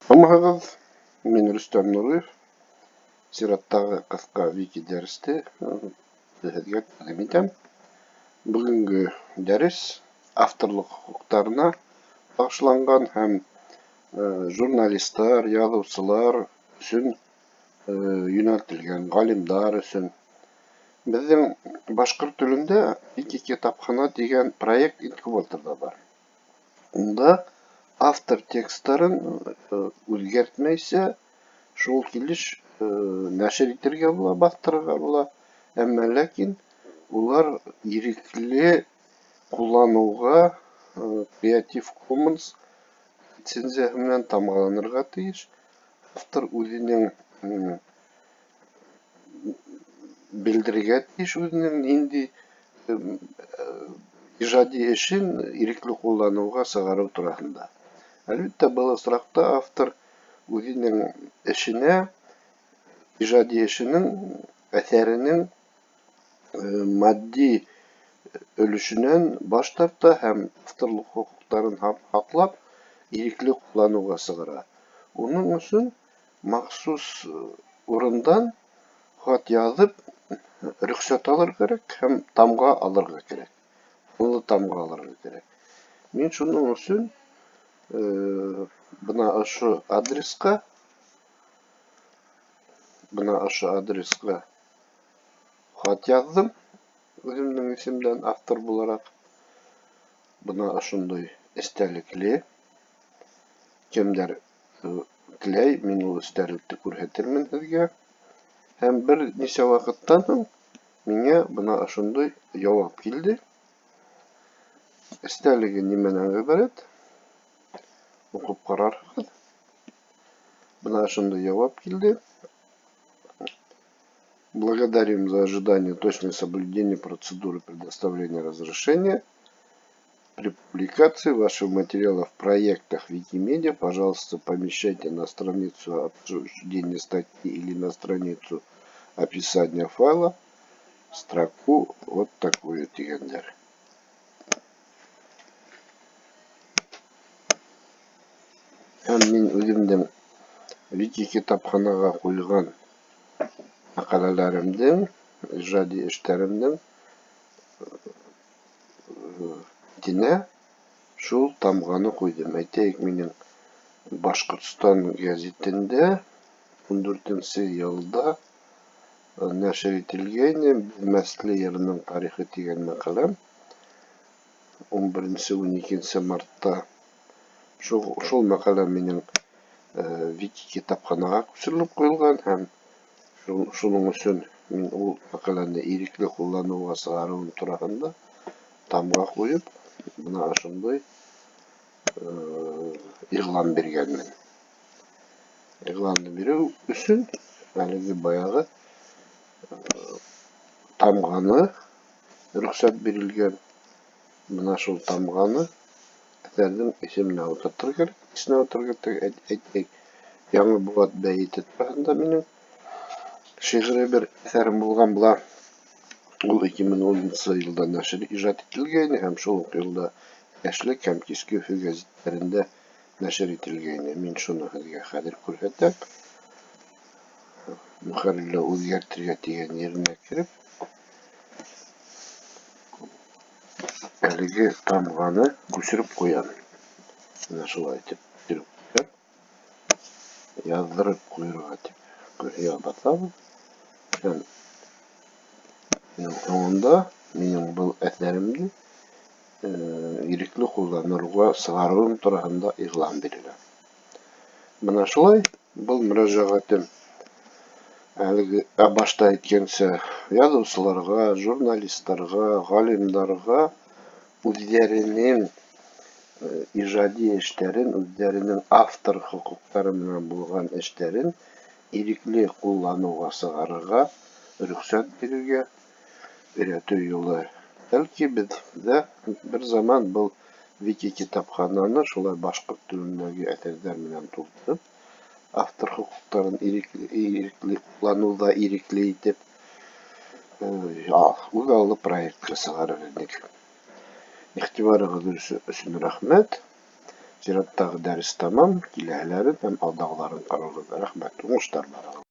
Һаумыһығыҙ, мин Рөстәм Нуриев. Сираттағы ҡыҫҡа вики дәресте һеҙгә тәҡдим итәм. Бөгөнгө дәрес авторлыҡ хоҡуҡтарына бағышланған һәм журналистар, яҙыусылар өсөн йүнәлтелгән, ғалимдар өсөн. Беҙҙең башҡорт телендә Вики китапхана тигән проект инкубатор да бар. Унда автор тексттарын үҙгәртмәйсә шул килеш нәшер итергә була, баҫтырырға була. Әммә ләкин улар ирекле ҡулланыуға Creative Commons лицензияһы менән тамғаланырға тейеш. Автор үҙенең белдерергә тейеш үҙенең ниндәй ижади эшен ирекле ҡулланыуға сығарыу тураһында. Әлбиттә, был осраҡта автор үҙенең эшенә, ижади эшенең, әҫәренең матди өлөшөнән баш тарта һәм авторлыҡ хоҡуҡтарын һаҡлап, ирекле ҡулланыуға сығара. Уның өсөн махсус урындан хат яҙып, рөхсәт алырға кәрәк һәм тамға алырға кәрәк. Ҡуллы тамға алырға кәрәк. Мин шуның өсөн бына ошо адресҡа хат яҙҙым. Үҙемдең исемдән автор булараҡ. Бына ошондай эстәлекле. Кемдәр теләй, мин ул эстәлекте күрһәтермен һеҙгә. Һәм бер нисә ваҡыттан һуң миңә бына ошондай яуап килде. Эстәлеге нимәнән ғибәрәт? Уҡып ҡарарһығыҙ. Бына ошондай яуап килде. Благодарим за ожидание точное соблюдение процедуры предоставления разрешения. При публикации вашего материала в проектах Викимедиа, пожалуйста, помещайте на страницу обсуждения статьи или на страницу описания файла строку вот такую тигәндәр. Һәм мин үҙемдең Вики китапханаға ҡуйған мәҡәләләремдең, ижади эштәремдең битенә шул тамғаны ҡуйҙым. Әйтәйек, минең Башҡортостан гәзитендә 14-нсе йылда нәшер ителгәйне Беҙмәсле йырының тарихы тигән мәҡәләм. 11-12 мартта шул мәҡәлә минең Вики китапханаға күсерелеп ҡуйылған һәм шуның өсөн мин ул мәҡәләне ирекле ҡулланыуға сығарыуым тураһында тамға ҡуйып, бына ошондай иғлан биргәнмен. Иғланды биреү өсөн әлеге баяғы тамғаны рөхсәт бирелгән. Бына шул тамғаны әҫәрҙең исеменә ултыртырға кәрәк. Исенә ултыртырға кәрәк. Әйтәйек, Яңы Быуат бәйете тураһында минең шиғри бер әҫәрем булған була. Ул 2010 йылда нәшер ижад ителгәйне һәм шул уҡ йылда Йәшлек һәм Киске Өфө гәзиттәрендә нәшер ителгәйне. Мин шуны һеҙгә хәҙер күрһәтәм. Мөхәррирләү үҙгәртергә тигән еренә кереп, әлеге тамғаны күсереп ҡуям. Бына шулай итеп күсереп ҡуям. Яҙҙырып ҡуйырға тип баҫабыҙ. Һәм һуңында минең был әҫәремде ирекле ҡулланыуға сығарыуым тураһында иғлан бирелә. Бына шулай был мөрәжәғәтем әлеге башта әйткәнсә яҙыусыларға, журналистарға, ғалимдарға үҙҙәренең ижади эштәрен, үҙҙәренең автор хоҡуҡтары менән булған эштәрен ирекле ҡулланыуға сығарырға рөхсәт бирергә өйрәтеү юлы. Бәлки беҙҙә бер заман был Вики китапхананы шулай башҡорт телендәге әҫәрҙәр менән тултырып, автор хоҡуҡтарын ирекле ҡулланыуҙа ирекле итеп, үҙ аллы проектҡа сығарыр инек. Иғтибарығыҙ өсөн рәхмәт. Сираттағы дәрес тамам, киләһеләрен һәм алдағыларын ҡарағыҙ. Рәхмәт, уңыштар барығыҙға!